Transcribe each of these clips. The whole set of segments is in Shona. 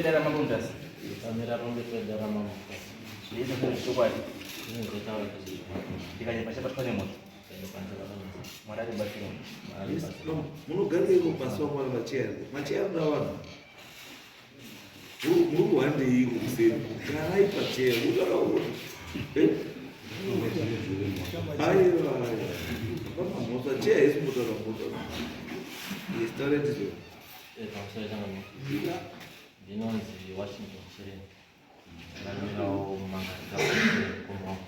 Dara Mambo Mutasa. Ndamira pamberi pedara Mambo Mutasa. Zvese ndezvechokwadi. Ndinozotaura ndezvechokwadi. Ndikanyepa chabatwa nemhosva. Mwari atibatsire. Munogarireko pasi vamwari macheya. Macheya anoda vanhu. Muri kuhandeiko kuseri? Garai pacheya. Mutaura eh? Aiwa. Hapana mhosva. Cheya haisi kumbotaura mhosva. Yes, taura ndizvo. Eh, pamusoro changamire. Ndinonzi Washington Chireni. Ndamirawo mumangaridza mukoma wangu.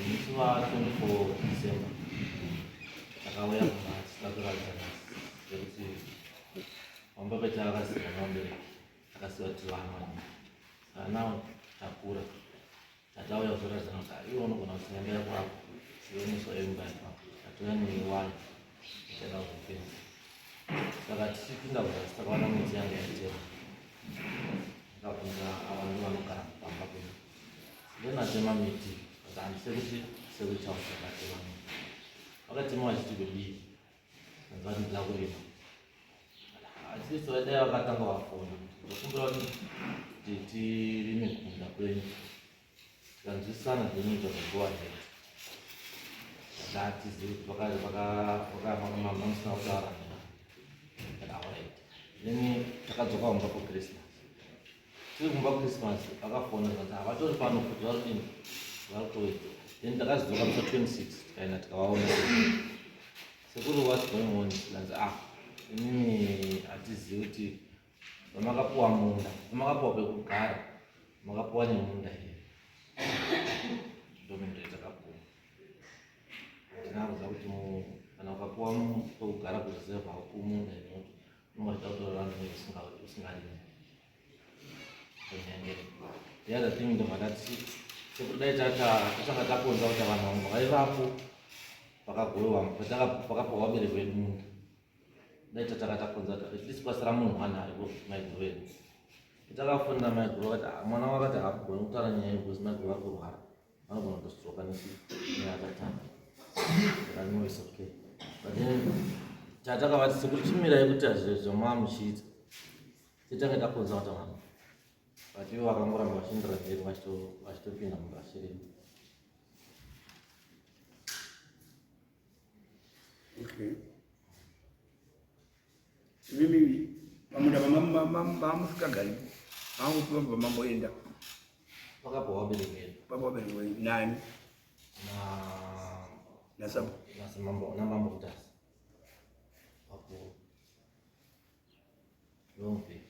Musi wa 24 December takauya kumba tisina kuradzana zvekuti pamba petakasiya nevabereki takasiya tiri vana vadiki. Saka now takura tatauya kuzoratidzana kuti ah, iwe unogona kutenga imba yako apo iwe unoiswa imba yako apo tatouya newaya ichada kuzopinda saka tichipinda kuzasi takaona miti yanga yatema ndikabvunza ava ndo vanogara pamba pedu ndonatema miti but handisekuti sekuchawo chakatema miti vakatema vachiti kudii anzi vati ndida kurima at least vadai vakatanga vafona ndokumbira kuti tirime kumunda kwenyu tikanzwisisana zvinoita zvakuwa here zvatizivi kuti vakamusina kutaura alright then takadzoka kumba kuchristmas tiri kumba kuchristmas vakafona zvanzi havatori pano futi vari kudini vari kutowedza then takazodzoka musa 26 tikaenda tikavaona Sekuru what's going on? Zvikanzi ah inini hatizivi kuti vamakapuwa munda vamakapuwa pekugara makapuwa nemunda here ndominda yatakapuwa hatina kuziva kuti kana ukapuwa pekugara kureserve haupuwi munda here nekuti unonga uchida kutora vanhu usingarimi the other thing ndobva ndati sekuru dai tatanga takonza kuti vanhu vamwe vaivapo vakagovewa vakapiwa vabereki vedu munda dai tatanga takonza kuti at least kwasara munhu one aripo maiguru vedu takafonera maiguru vakati ah, mwana wakati haakugoni kutaura nyaya because maiguru vari kurwara vanogona kutostroka neatatanga saka no is okay but then tatakavati sekuru chimirai kuti zvamaa muchiita Titange takonza kuti vanhu but ivo vakangoramba vachiendera mberi vachitopinda mubashireni. Okay. Imimi pamunda mamusikagari mangu mamboenda pakapo wabereki vedu papa wabereki wenyu nani na nasabo nasamambo namambo Mutasa vakuru Long back.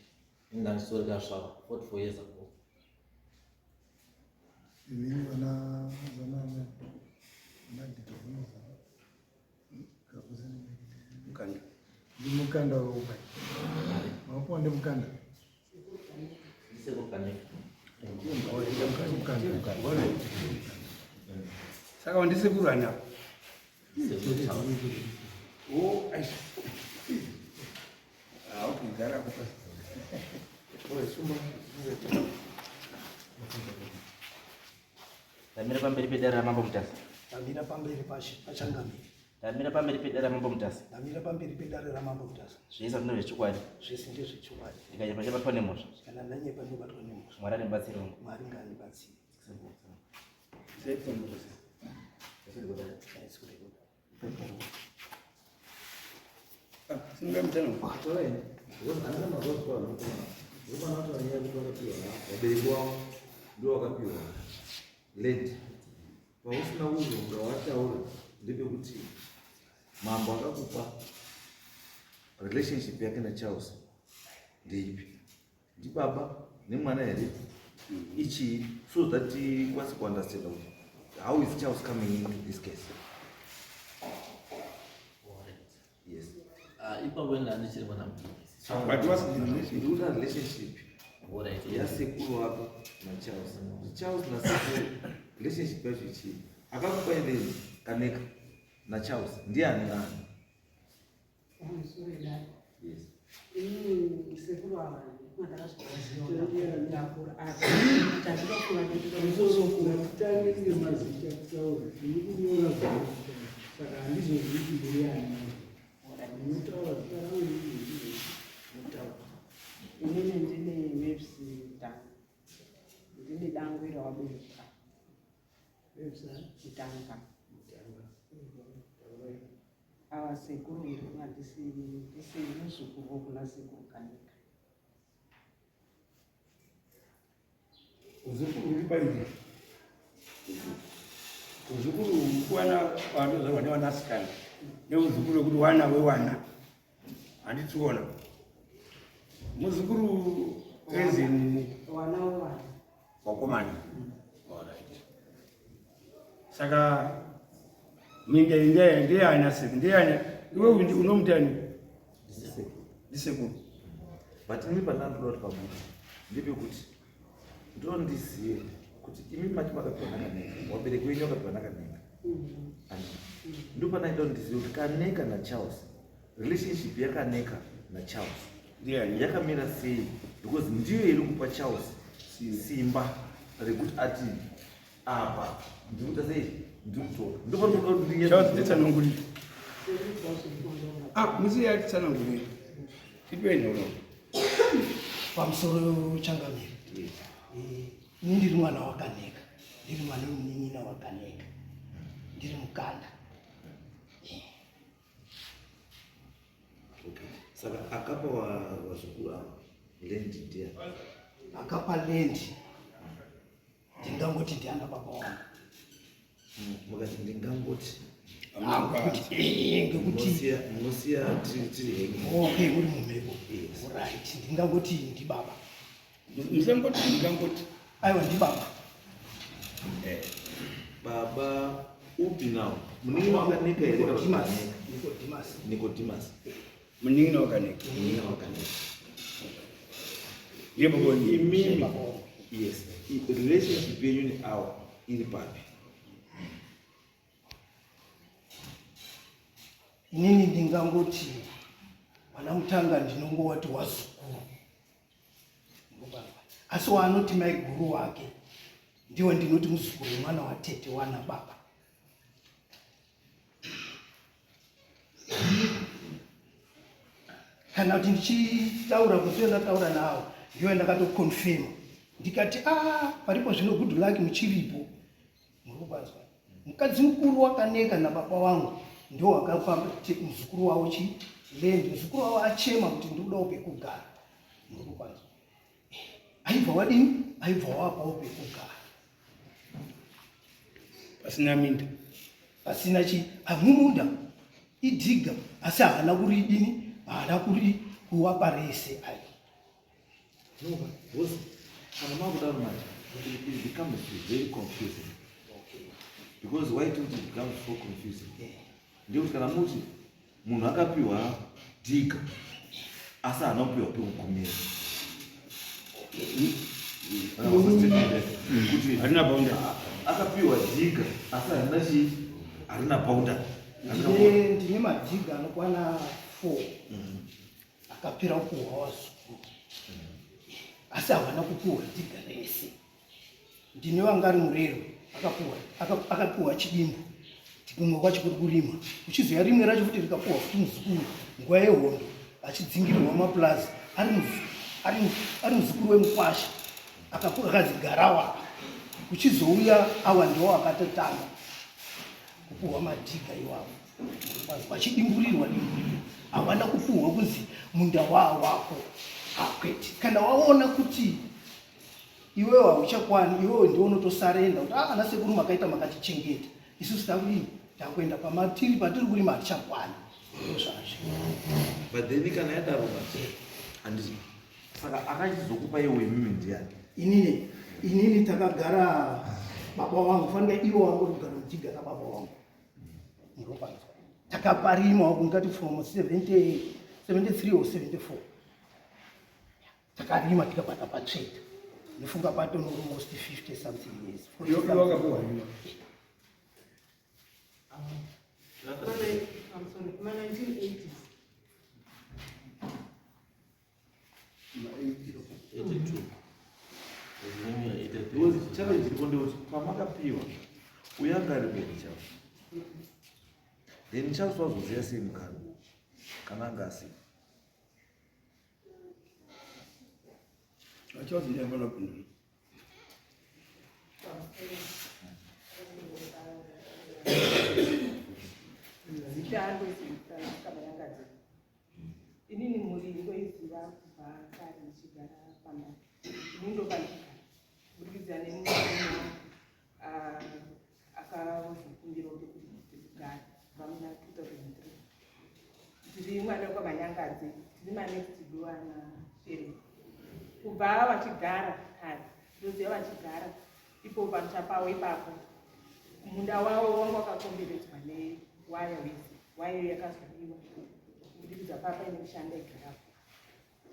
Inga story kasvava 44 years ago. Inini vana vana vana ditovunoza mukanda ndimukanda weupai mapuwa ndimukanda saka wandisekuru ani apa Oh, Ah, okay, gara kupa. Ndamira pamberi pedare raMambo Mutasa. Ndamira pamberi pachangamire. Ndamira pamberi pedare raMambo Mutasa. Ndamira pamberi pedare raMambo Mutasa. Zvese ndezvechokwadi. Zvese ndezvechokwadi. Ndikanyepa chabatwa nemhosva. Kana ndanyepa ndinobatwa nemhosva. Mwari andibatsire. Mwari ngaandibatsire. Vabereki wavo ndivo vakapiwa land pausina kuzonga wataura ndepekuti mambo akakupa relationship yake nacharles ndeipi ndibaba nemwana here ichii so that tikwanise kuunderstanda kuti how is Charles coming into this case yes ah, ipapo enda ndichiri mwana mudiki but what's the relationship ndikuda relationship yasekuru wako nacharles Charles nasekuru relationship yacho ichii akakupa ilezi kaneka nacharles ndiani nani Yes. Inini sekuru ava ndakazviziva ndakura asi tazvikafunga Titange nemazita kutaura tiri kunyora zvaita saka handizozivi kuti ndiri ani. Mutanga. Ava sekuru ndisi ndisi muzukuru wokuna sekuru Kaneka. Uzukuru uri pairi. Uzukuru kuwana vanozvarwa nevanasikana neuzukuru wekuti wana wewana handitiona muzukuru ezini Wana wewana. wakomana. Alright. Saka minda iyi ndeyana sekuru ndeyana iwe unomutani ndisekuru. But imi pandanoda kuti pabuda ndepekuti ndondizive kuti imi mati makapiwa naKaneka, wabereki wenyu wakapiwa naKaneka. Ndopanaida kuti ndizive kuti Kaneka naCharles, relationship yaKaneka naCharles ndiyani yakamira sei, because ndiyo iri kupa Charles simba rekuti ati apa ndikuita sei, ndikutora. Ndopanoda kuti Charles nditsanangurire. Sekuru zvazviri. Ah, musiye atitsanangurire. Tipe nhoroondo. Pamusoro changamire. Ini ndiri mwana waKaneka, ndiri mwana wemunin'ina waKaneka, ndiri mukanda. Okay. Saka akapa vazukuru ava land ndiani? Akapa land ndingangoti ndiana baba wangu. Mukati ndingangoti? Ngekuti ngekuti Munosiya tiri hengi. Okay, uri mumhepo. Yes. Right, ndingangoti ndibaba. Musangoti ndingangoti. Aiwa, ndibaba. Baba upi now? Munin'ina waKaneka here kana kuti Nicodemus. Kaneka? Nicodemus. Nicodemus. Munin'ina waKaneka. Munin'ina waKaneka. Ndiye baba wenyu. Imimi Baba wangu. Yes, relationship yenyu neawa iri papi? Inini ndingangoti vana Mutanga ndinongowati wazukuru. Ndobaba. Asi waanoti maiguru wake ndiwo ndinoti muzukuru wemwana watete wana baba. Kana kuti ndichitaura kusiyo ndataura nawo, ndiwo ndakatoconfirma ndikati a paripo zvino, good luck muchiripo. Muri kupanzwa? Mukadzi mukuru waKaneka nababa wangu ndio wakapa muzukuru wavo chi land. Muzukuru wavo achema kuti ndikudawo pekugara. Muri kupanzwa? Aibva wadini, aibva wapawo pekugara. Pasina minda. Pasina chi amumunda idhiga, asi haana kuridini, haana kuri kuwapa rese ai. No, because kana makudaro manje it becomes very confusing. Because why do it becomes so confusing? Ndekuti kana muti munhu akapiwa dhiga asi haana kupiwa pekugumira, kuti Harina boundary. Akapiwa dhiga asi harina chii, harina boundary. Ndine madhiga anokwana 4 akapera kupuhwa wazukuru, asi havana kupuhwa dhiga rese. Ndine vanga ari murero akapuhwa chidimbu, kumwe kwacho kuri kurima, kuchizoya rimwe racho futi rikapuhwa futi muzukuru nguva yehondo achidzingirirwa mapurazi, ari muzukuru wemukwasha akadzigarawa. Kuchizouya awa ndiwo akatotanga kupuhwa madhiga iwawo vachidimburirwa dimburirwa. Havana kupuhwa kunzi munda waa wako, akwete. Kana waona kuti iwewe hauchakwani, iwewe ndiwo unotosurrender kuti ah, ana sekuru makaita makatichengeta, isusu takudini, takuenda pamatiri patiri kurima hatichakwani, ndozvazvo. But then kana yadaro manje, handiti saka akachizokupa iwe imimi ndiani? Inini takagara baba wangu, fanira iwo wangu kugara mudhiga rababa wangu muropanzwa. Takaparima ngati from 70, 73 or 74 takarima tikabata patsveta. Ndifunga patono almost 50 something years. 40 Iwe something. wakapuwa iwe. I'm sorry, ma 1980s. 82. Because challenge iripo ndekuti pamakapiwa uyo anga ari mberi Charles, then Charles wazoziya sei mukana kana anga asipo? Charles ndiye anofanira kupindura. Zita ndozita Kabayangadzi. Inini mhuri ndoiziva kubva kare ndichigara pamba. Ini ndopandigara kuburikidza nemurume wangu akazokumbirawo pekugara kubva muna 2003. Ndiri mwana wekwaManyangadzi, tiri manext door naShereni. Kubva vachigara kare, ndoziva vachigara ipo pamusha pavo ipapo. Munda wavo wanga wakakomberedzwa newaya wese, waya iyo yakazobiwa kubudikidza papa ine mishanda igarapo.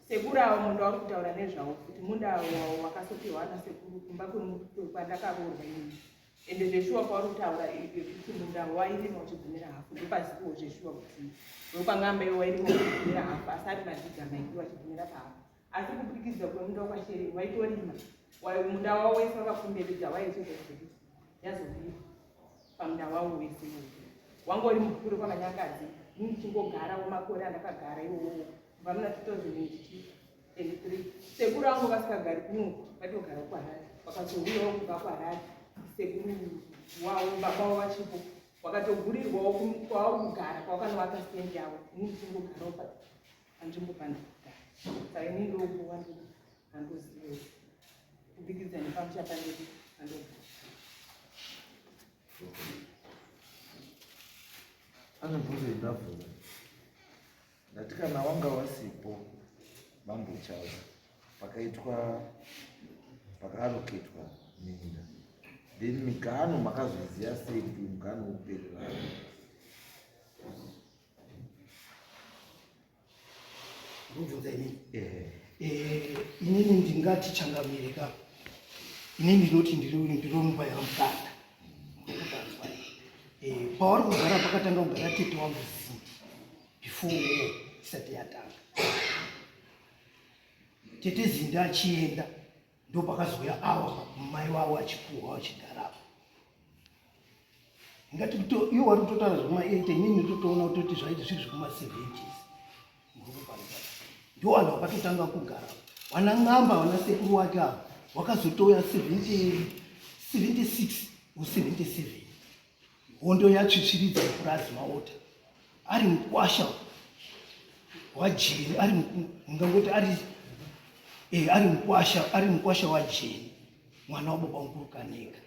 Sekuru avo munda wauri kutaura nezvawo kuti munda wawo wakasopiwa nasekuru kumba kwandakaroorwa inini. Ende zveshuwa kwauri kutaura kuti munda wairima uchigumira hafu ndopaziviwo zveshuwa kuti wekwang'amba iwo wairima uchigumira hafu asi ari madhiga maidiwa achigumira pahafu. Asi kubudikidza kwemunda wakwashereni waitorima munda wavo wese wakakomberedza waizoita zvekuti yazobiwa pamunda wavo wese iwowo. Wanga uri mukuru kwaManyakadzi ini ndichingogarawo makore andakagara iwowo kubva muna 2003. Sekuru vangu vasikagari kuno vatogara kuHarare, vakazouyawo kubva kuHarare sekuru wavo baba wavo vachipo wakatogurirwawo kwavari kugara kwavakanowaka stendi yavo ini ndichingogarawo panzvimbo pandikugara. Saka ini ndokuwa handozive kubikidza nepamusha pandedu pandogara. Ane mubvunzo yendabvunza ndati kana wanga wasipo bambo Charles pakaitwa pakaaroketwa minda then migano makazoiziva sei kuti mugano wokuperera? Ndobvunza inini. Ehe. Inini ndingati changamire ka. Inini ndinoti ndiri ndinomba yamukanda. Ndikupanzwa. Pauri kugara pakatanga kugara tete wangu Zindi before war isati yatanga. Tete Zindi achienda ndopakazouya awa mai wavo achipuhwa vachigarapo. Ngati kuto iwo wari kutotaura zvekuma 80 inini ndotoona kutoti zvaiti zviri zvekuma 70s. Ndo vanhu vakatotanga kugara. Vana n'amba vana sekuru wake ava wakazotouya 76 or 77. Hondo yatsvitsviridza purazi maota. Ari mukwasha wajeni ari mungangoti ari ari mukwasha ari mukwasha wajeni mwana wababa mukuru Kaneka.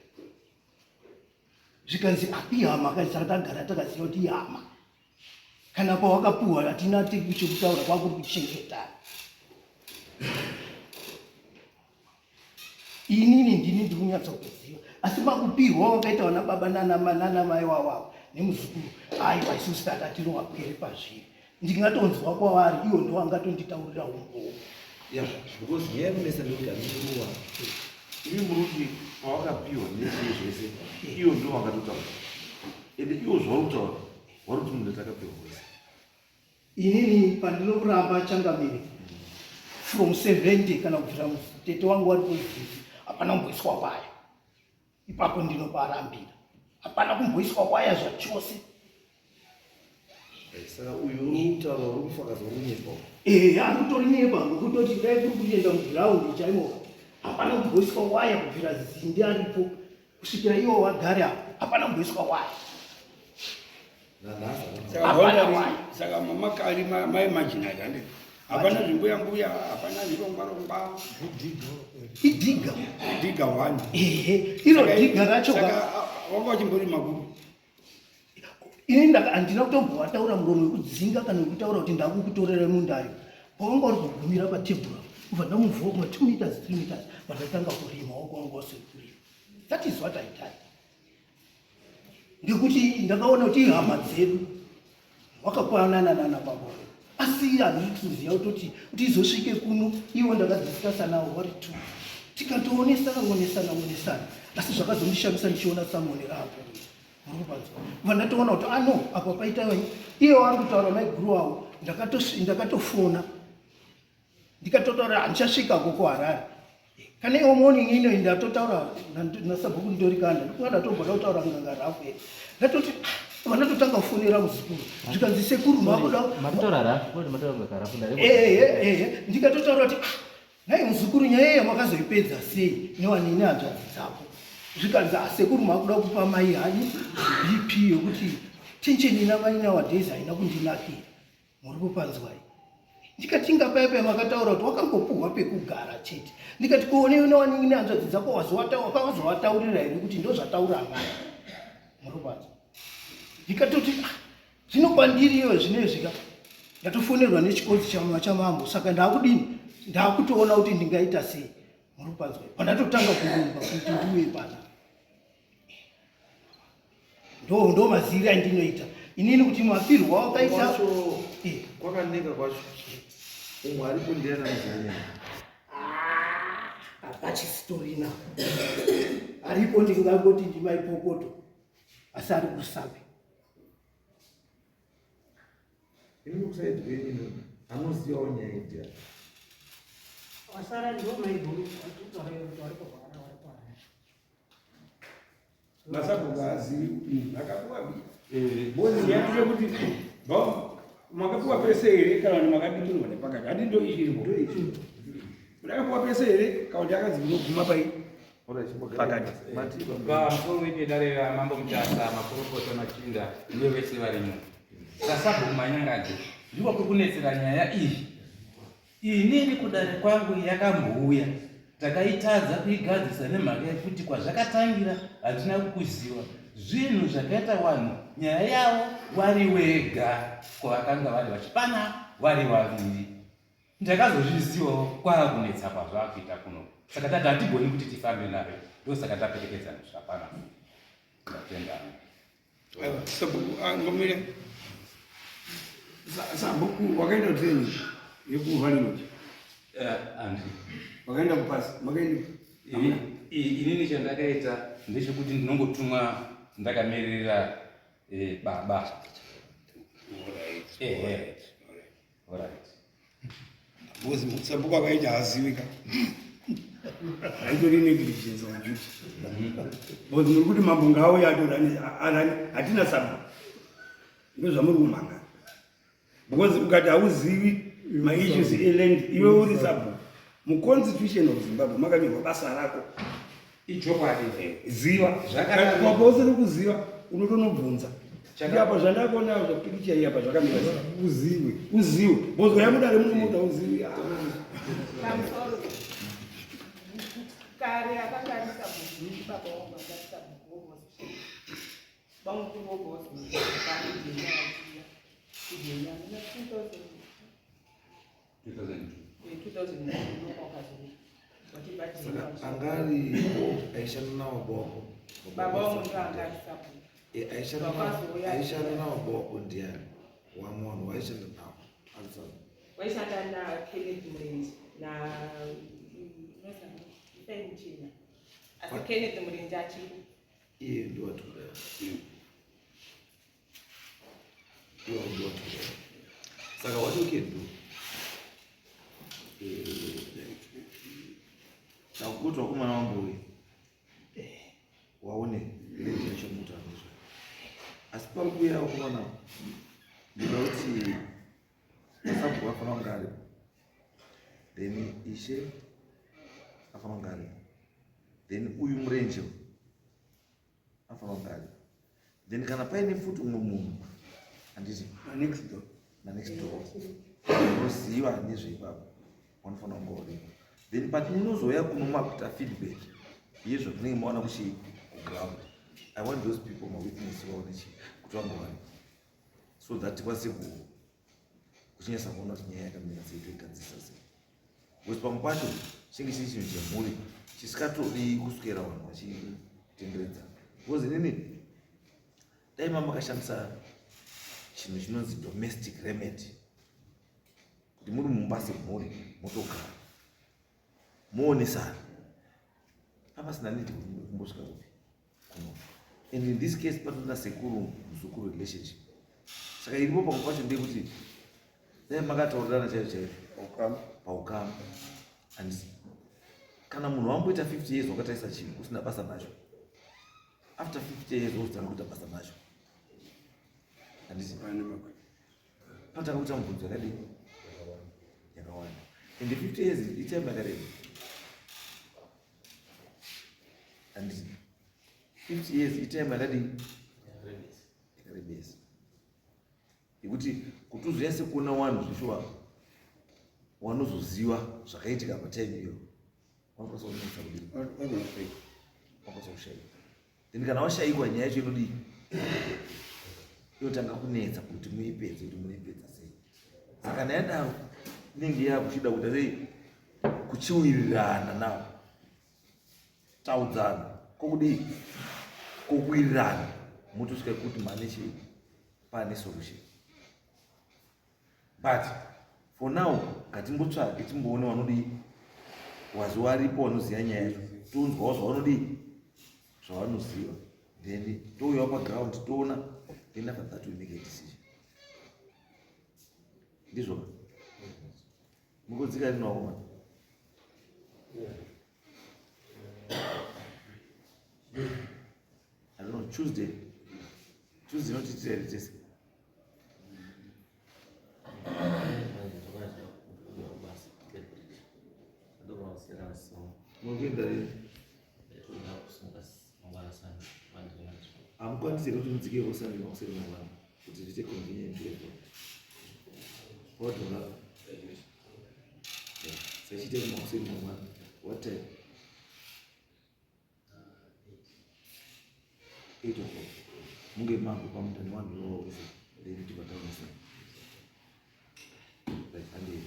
Zvikanzi ihama saka tagara takaziva kuti ihama. Kana pawakapuwa hatina chekutaura kwakuri kuchengetana. Inini ndini ndiri kunyatsa kuziva asi makupirwa wakaita vana baba nana mai wawavo nemuzukuru aiwa isusu takatiri wapwere pazviri ndingatonzwa kwavari iwo ndo angatonditaurira umbowo. Yeah, because nyaya inonetsa ndekuti hamina imi muri kuti pawakapiwa nechii zvese iwo ndo wakatotaura ende iwo zvauri kutaura wari kuti munhu takapiwa wese. Inini pandinokuramba changamire from 70 kana kubvira tete wangu wari kuzizi hapana kumboiswa waya ipapo ndinoparambira hapana kumboiswa waya zvachose. Saka uyu uri kutaura uri kufakaza uri kunyepa. Ehe, ari kutorinyepa ngokutoti dai kuri kuenda mugiraundi chaimo hapana kumboiswa waya kubvira zindi aripo kusvikira iwo wagare apo hapana kumboiswa waya. Saka mamakari maimaginari hande hapana zvimbuya mbuya hapana zvirongwa rongwa. Idhiga. Dhiga one. Ehe, iro dhiga racho. Saka wanga uchimborima kupi? Ini handina kutombovataura muromo wekudzinga kana wekutaura kuti ndakukutorera mundayo. Pawanga uri kugumira patebhura kubva ndamuvhuwa kuma 2 meters 3 meters vandatanga kurima wako wanga wasiri kurima. That is what I done. Ngekuti ndakaona kuti ihama dzedu wakakwanana nana baba asi handisi kuziva kutoti kuti izosvike kuno ivo ndakadiscussa navo vari two tikatoonesana onesana onesana asi zvakazondishamisa ndichiona samoni rapo muri kupanzwa kubva ndatoona kuti ano apa paita iye wari kutaura maiguru wavo ndakatofona ndikatotaura handichasvika ko kuHarare kana iwo morning ino ndatotaura nasabhuku ndorikanda ndikunga ndatomboda kutaura nganga rafu here ndatoti vanatotanga kufonera muzukuru zvikanzi sekuru makuda Makutora rafu, kwete matora nganga rafu ndare. Ehe, ndikatotaura kuti nhai muzukuru nyaya iya makazoipedza sei newanini hanzvadzi dzako. Zvikanzi asekuru makuda kupa mai hani BP yekuti tension ina mai nowadays haina kundinakira. Muri kupanzwai? Ndikati inga paya paya makataura kuti wakangopuhwa pekugara chete. Ndikati ko newanin'ina hanzvadzi dzako wakazowataurira here kuti ndozvataura amai? Muri kupanzwa? Ndikatoti ah, zvino kwandiri iyo zvinezvi ka ndatofonerwa nechikonzi chamambo saka ndakudini ndakutoona kuti ndingaita sei. Muri kupanzwa? Pandatotanga kurumba kuti ndiuye pana. Ndo ndo maziviro andinoita inini kuti mafirwa wakaita eh. kwakaneka kwacho umwe aripo ndiani anoziva nyaya ah, hapachisitorina aripo ndingangoti ndimaipokoto asi ari kusapi Ini kusaidi kwenyu ino anozivawo nyaya idzi. Wasara ndiwo maiguru vari kurwara vari kurwara. Masabhuku haazivi kuti munhu akapuwa bhozi yake yekuti makapuwa pese here kana kuti makadimurwa nepakati handi ndo ichiripo makapuwa pese here kana kuti akanzi munoguma pai pakati pamusoro wedu dare ramambo Mutasa makurukota machinda ndivo vese varimo sasabhuku Manyangadze ndiko kuri kunetsera nyaya iyi inini kudare kwangu yakambouya takaitadza kuigadzisa nemhaka yekuti kwazvakatangira hatina kukuziva zvinhu zvakaita vanhu nyaya yavo wari wega kwavakanga vari vachipana vari waviri ndakazozvizivawo kwaakunetsa kwazvakuita kuno saka tati hatigoni kuti tifambe nayo ndosaka taperekedza kusvika pana ndatenda Sabhuku ah, ngomire. Sabhuku wakaenda training yekuvalinoji. Eh, andi. Wakaenda kupasi, makaenda. Inini chandakaita ndechekuti ndinongotumwa ndakamirira eh, baba. Alright. Eh, alright. Alright. Because sabhuku akaita hazivi ka. Haitori negligence on duty. Because muri kuti mambo ngaauye atorani arani hatina sabhuku. Ndozvamuri kumhanga. Because ukati hauzivi maissues eland iwe uri sabhuku. Muconstitution of Zimbabwe makanyorwa basa rako. Ichokwadi. Ziva. Zvakadaro. Pausiri kuziva unotonobvunza. Apa zvandakuona zvapikicha iyi apa zvakamira sei? Uzive. Uzive. Bozwa yamudare muno muda uzive. Pamusoro. Kare akanga ari sabhuku baba wangu anga ari sabhuku wobhozi. Bamukuru wobhozi pakujenya vachiya. Kujenya muna 2000. 2002. 2002 ndokwakazouya. Vachibva Saka Jenya. anga aripo aishanda nawo boko. Baba wangu ndo anga ari sabhuku. Eh, aishanda nawo boko ndiani? Wamwe vanhu waishanda nawo. Ari sabhuku. Waishanda naKenneth Murenje na Ifai Muchena. Asi Kenneth Murenje achiripo. Iye ndiwatuda. Iye ndiwatuda. Saka what we can do takuti wakomana wambuyi waone land yacho mutaura nezvayo asi pari kuuya vakomana ndinoda kuti masabhuku afanira kunge aripo then ishe afanira kunge aripo then uyu murenje afanira kunge aripo then kana paine futi umwe munhu handiti Next door. manext door unoziva nezveipapo wanofanira kunge uripo then patinozouya kuno makuita feedback yezvamunenge maona kuchi kuground i want those people mawitness vaone chi kuti vange varipo so that tikwanise kuchinyasa kuona kuti nyaya yakamira sei toigadzirisa sei because pamwe pacho chinge chiri chinhu chemhuri chisikatodi kuswera vanhu vachitenderedza because inini dai ma makashandisa chinhu chinonzi domestic remedy kuti muri mumba semhuri motogara moonesana apasina need kuti kumbosvika kupi kuno and in this case patoda sekuru muzukuru relationship saka iripo pamwe pacho ndeyekuti dai makataurirana chaizvo chaizvo paukama and kana munhu wamboita 50 years wakatarisa chinhu usina basa nacho after 50 years wozotanga kuita basa nacho handiti panotanga kuita mubvunzo yakadii yakawanda and 50 years itime yakareba handiti. 50 years itime yakadii? Yakarebesa, yekuti kuti uzonyatse kuona wanhu zveshuwa wanozoziva zvakaitika patime iyo, wanokwanisa kunetsa kudii, wanokwanisa kushaikwa. Then kana washaikwa, nyaya yacho inodii? Inotanga kunetsa kuti muipedze, kuti munoipedza sei. Saka kana yadaro, inenge yakuchida kuita sei? Kuchiwirirana navo, taudzana kokudii, kokuwirirana, motosvika kuti mane chii, pane solution. But for now ngatimbotsvage, timboone vanodii, wazi waripo vanoziva nyaya yacho, tonzwawo zvavanodii, zvavanoziva, then touyawo paground toona. Then after that we make a decision. Ndizvo mukudzika rinooma. I don't know, Tuesday. Tuesday notiitira here tese? Munokuenda rini? Hamukwanisi here kuti mudzike Sunday makuseni mangwana kuti zviite convenient to everyone? What do sachiita kuti makuseni mangwana? What time? 8 o'clock munge mangu pamunda nevanhu vavo, then tibva taonesana. Right, handei.